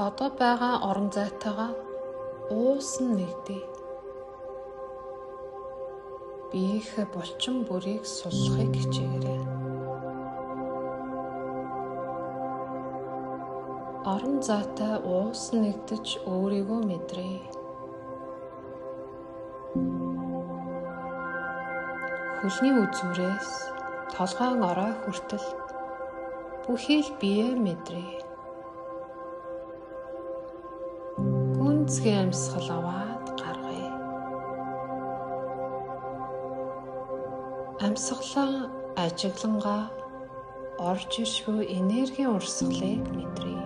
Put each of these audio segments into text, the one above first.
Одоо байгаа орон зайтайгаа уусан нэгдээ. Биеийнхээ булчин бүрийг суллахыг хичээгээрэй. Орон зайтай уусан нэгдэж өөрийгөө мэдрээ. Хөлний үзүүрээс толгойн орой хүртэл бүхий л биеэ мэдрээ. Гүнзгий амьсгал аваад гаргая. Амьсгалаа ажиглангаа орж ирж буй энергийн урсгалыг мэдрээ.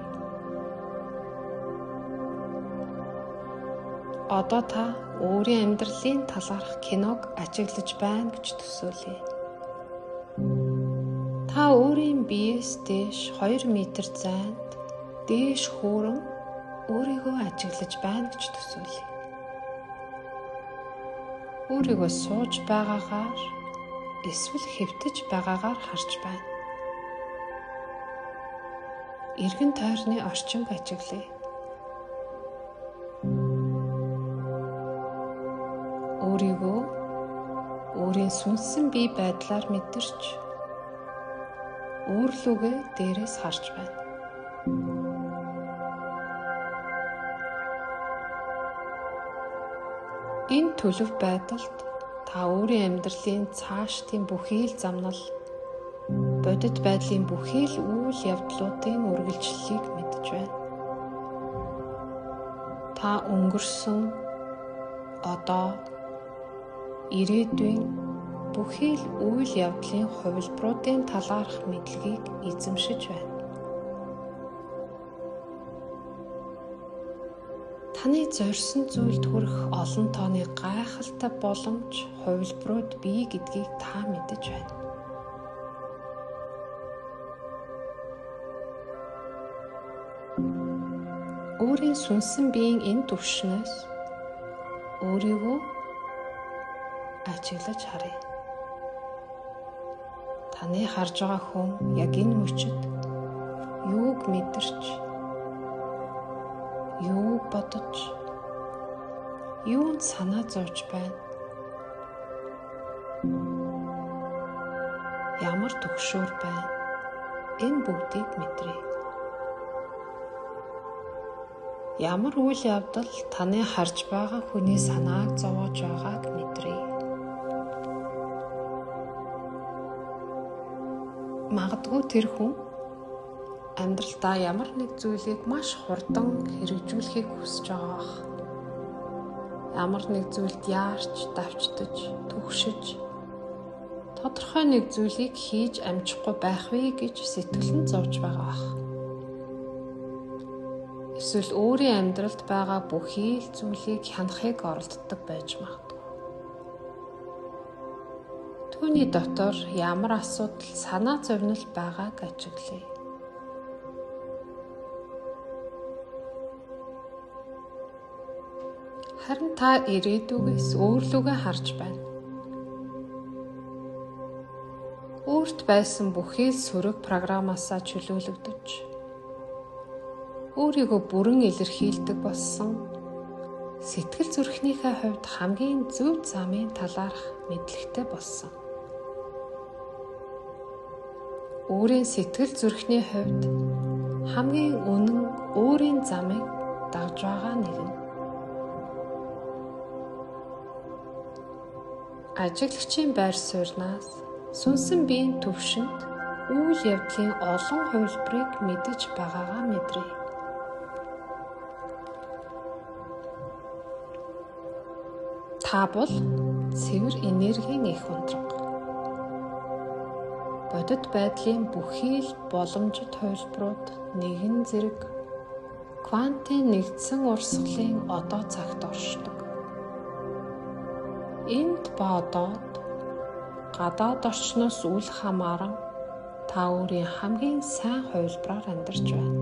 Одоо та өөрийн амьдралын талаарх киног ажиглаж байна гэж төсөөлье. Та өөрийн биеэс дээш 2 метр зайд дээш хөөрөн өөрийгөө ажиглаж байна гэж төсөөлье. Өөрийгөө сууж байгаагаар эсвэл хэвтэж байгаагаар харж байна. Эргэн тойрны орчинг ажиглая. Өөрийгөө өөрийн сүнсэн бие байдлаар мэдэрч өөрлөгөө дээрээс харж байна. Энэ төлөв байдалд та өөрийн амьдралын цаашдын бүхий л замнал, бодит байдлын бүхий л үйл явдлуудын үргэлжлэлийг мэдж байна. Та өнгөрсөн, одоо, ирээдүйн бүхий л үйл явдлын хувилбаруудын талаарх мэдлэгийг эзэмшиж байна. Таны зорьсон зүйлд хүрэх олон тооны гайхалтай боломж, хувилбарууд бий гэдгийг та мэдэж байна. Өөрийн сүнсэн биеийн энэ түвшнээс өөрийгөө ажиглаж харъя. Таны харж байгаа хүн яг энэ мөчид юуг мэдэрч, юуг бодож, юунд санаа зовж байна? Ямар түгшүүр байна? Энэ бүгдийг мэдрээ. Ямар үйл явдал таны харж байгаа хүний санааг зовоож байгааг мэдрээ. Магадгүй тэр хүн амьдралдаа ямар нэг зүйлийг маш хурдан хэрэгжүүлэхийг хүсэж байгаа бах. Ямар нэг зүйлд яарч, давчдаж, түгшиж, тодорхой нэг зүйлийг хийж амжихгүй байх вэ гэж сэтгэл нь зовж байгаа бах. Эсвэл өөрийн амьдралд байгаа бүхий л зүйлийг хянахыг оролддог байж магадгүй. Түүний дотор ямар асуудал, санаа зовнил байгааг ажиглая. Харин та ирээдүгээс өөрлөгөө харж байна. Өөрт байсан бүхий л сөрөг програмаасаа чөлөөлөгдөж, өөрийгөө бүрэн илэрхийлдэг болсон сэтгэл зүрхнийхээ хувьд хамгийн зөв замын талаарх мэдлэгтэй болсон. Өөрийн сэтгэл зүрхний хувьд хамгийн үнэн өөрийн замыг дагж байгаа нэгэн. Ажиглагчийн байр суурнаас сүнсэн биеийн төвшөнд үйл явдлын олон хувилбарыг мэдэж байгаагаа мэдрээ. Та бол цэвэр энергийн их унтраг. Бодит байдлын бүхий л боломжит хувилбарууд нэгэн зэрэг квантын нэгдсэн урсгалын одоо цагт оршдог. Энд ба одоод гадаад орчноос үл хамааран та өөрийн хамгийн сайн хувилбараар амьдарч байна.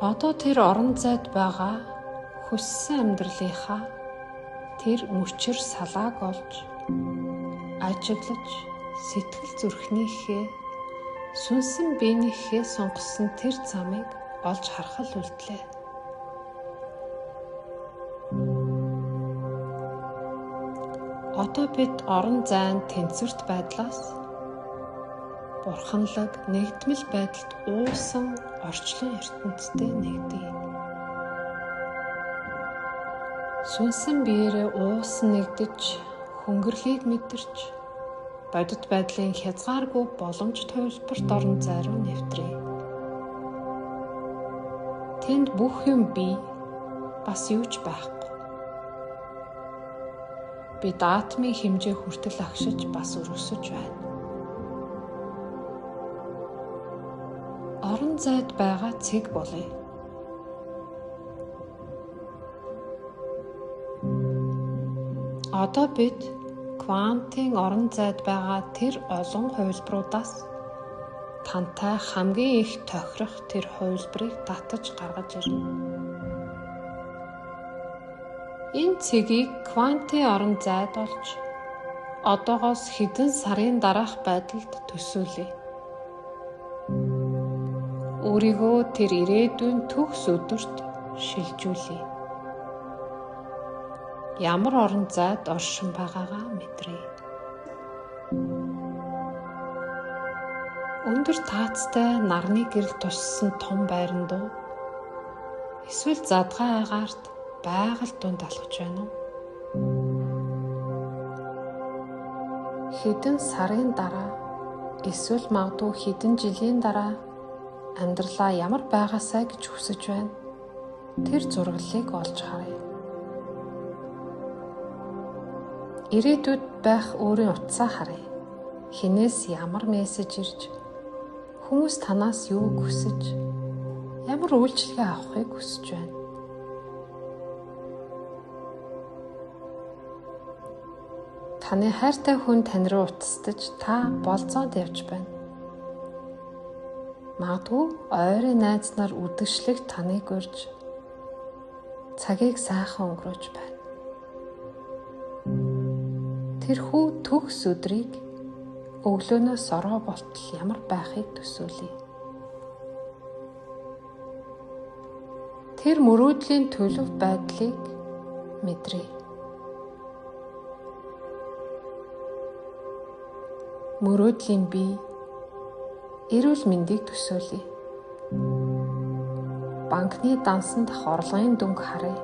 Одоо тэр орон зайд байгаа хүссэн амьдралынхаа тэр мөчөр салааг олж ажиглаж сэтгэл зүрхнийхээ Сүнсэн биенийхээ сонгосон тэр замыг олж харах л үлдлээ. Одоо бид орон зайн тэнцвэрт байдлаас бурханлаг нэгдмэл байдалд уусан орчлон ертөнцтэй нэгдэе. Сүнсэн биеэрээ уусан нэгдэж, хөнгөрлийг мэдэрч, бодит байдлын хязгааргүй боломж хувилбарт орон зай руу нэвтрье. Тэнд бүх юм бий, бас юу ч байхгүй. Бид атомын хэмжээ хүртэл агшиж бас өргөсөж байна. Орон зайд байгаа цэг болъё. Одоо бид квантын орон зайд байгаа тэр олон хувилбаруудаас тантай хамгийн их тохирох тэр хувилбарыг татаж гаргаж ирнэ. Энэ цэгийг квантын орон зайд олж одоогоос хэдэн сарын дараах байдалд төсөөлье. Өөрийгөө тэр ирээдүйн төгс өдөрт шилжүүлье. Ямар орон зайд оршин байгаагаа мэдрээ. Өндөр таацтай нарны гэрэл туссан том байранд уу? Эсвэл задгай агаарт байгаль дунд алхаж байна уу? Хэдэн сарын дараа эсвэл магадгүй хэдэн жилийн дараа амьдралаа ямар байгаасай гэж хүсэж байна? Тэр зураглалыг олж харъя. Ирээдүйд байх өөрийн утсаа харъя. Хинээс ямар мессеж ирж, хүмүүс танаас юу хүсэж, ямар үйлчилгээ авахыг хүсэж байна? Таны хайртай хүн тань руу утастаж та болзоонд явж байна. Магадгүй ойрын найз нар үдшилэг таныг урьж цагийг сайхан өнгөрөөж байна. Тэрхүү төгс өдрийг өглөөнөөс орой болтол ямар байхыг төсөөлье. Тэр мөрөөдлийн төлөв байдлыг мэдрээ. Мөрөөдлийн бие, эрүүл мэндийг төсөөлье. Банкны дансан дах орлогын дүнг харъя.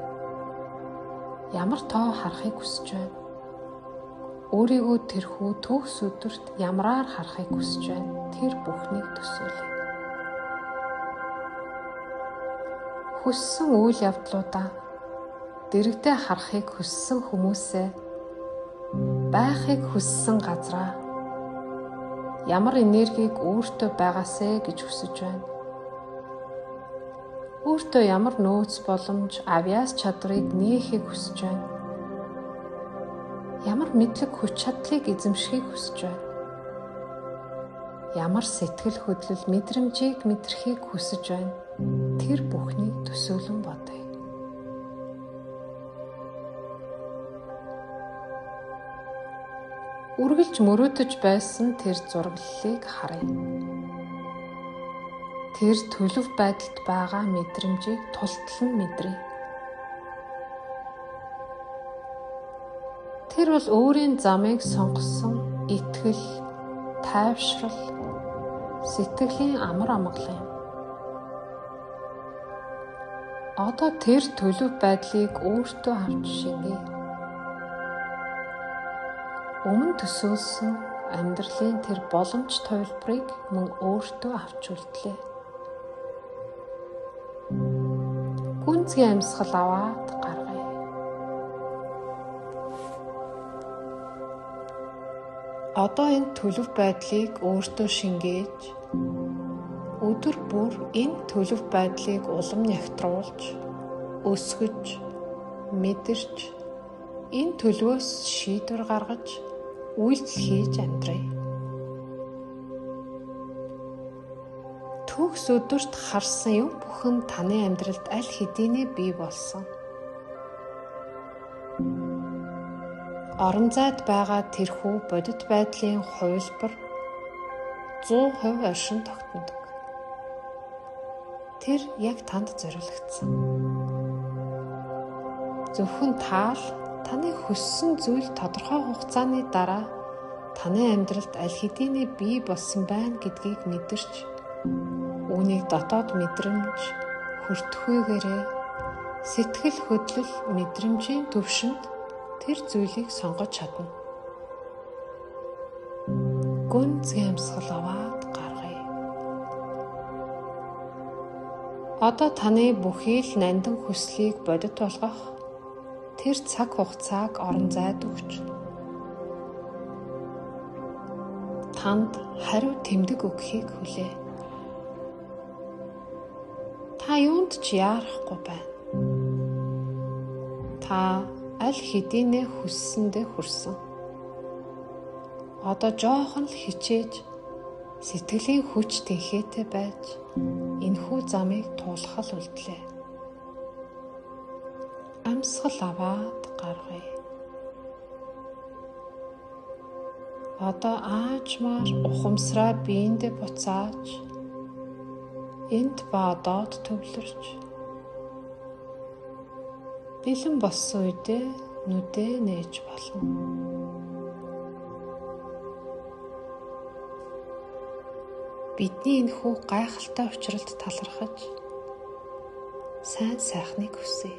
Ямар тоо харахыг хүсэж байна? Өөрийгөө тэрхүү төгс өдөрт ямараар харахыг хүсэж байна? Тэр бүхнийг төсөөлье. Хүссэн үйл явдлуудаа, дэрэгдээ харахыг хүссэн хүмүүсээ, байхыг хүссэн газраа, ямар энергийг өөртөө байгаасэ гэж хүсэж байна? Өөртөө ямар нөөц боломж, авьяас чадварыг нээхийг хүсэж байна? Ямар мэдлэг хүч чадлыг эзэмшихийг хүсэж байна? Ямар сэтгэл хөдлөл мэдрэмжийг мэдрэхийг хүсэж байна? Тэр бүхнийг төсөөлөн бодъё. Үргэлж мөрөөдөж байсан тэр зураглалыг харъя. Тэр төлөв байдалд байгаа мэдрэмжийг тултал нь мэдрээ. Тэр бол өөрийн замыг сонгосон итгэл, тайвшрал, сэтгэлийн амар амгалан юм. Одоо тэр төлөв байдлыг өөртөө авч шингээе. Өмнө төсөөлсөн амьдралын тэр боломж хувилбарыг мөн өөртөө авч үлдлээ. Гүнзгий амьсгал аваад гаргая. Одоо энэ төлөв байдлыг өөртөө шингээж, өдөр бүр энэ төлөв байдлыг улам нягтруулж, өсгөж, мэдэрч, энэ төлөвөөс шийдвэр гаргаж, үйлдэл хийж амьдрая. Төгс өдөрт харсан юм бүхэн таны амьдралд аль хэдийнэ бий болсон. Орон зайд байгаа тэрхүү бодит байдлын хувилбар 100% оршин тогтнодог. Тэр яг танд зориулагдсан. Зөвхөн таал таны хүссэн зүйл тодорхой хугацааны дараа таны амьдралд аль хэдийнэ бий болсон байна гэдгийг мэдэрч, үүнийг дотоод мэдрэмж хүртэхүйгээрээ сэтгэл хөдлөл мэдрэмжийн түвшинд тэр зүйлийг сонгож чадна. Гүнзгий амьсгал аваад гаргая. Одоо таны бүхий л нандин хүслийг бодит болгох тэр цаг хугацааг орон зайд өгч танд хариу тэмдэг өгөхийг хүлээ. Та юунд ч яарахгүй байна. Та аль хэдийнэ хүссэндээ хүрсэн. Одоо жоохон л хичээж сэтгэлийн хүч тэнхээтэй байж энэхүү замыг туулах л үлдлээ. Амьсгал аваад гаргая. Одоо аажмаар ухамсараа биендээ буцааж энд ба одоод төвлөрч бэлэн болсон үедээ нүдээ нээж болно. Бидний энэхүү гайхалтай учралд талархаж сайн сайхныг хүсье.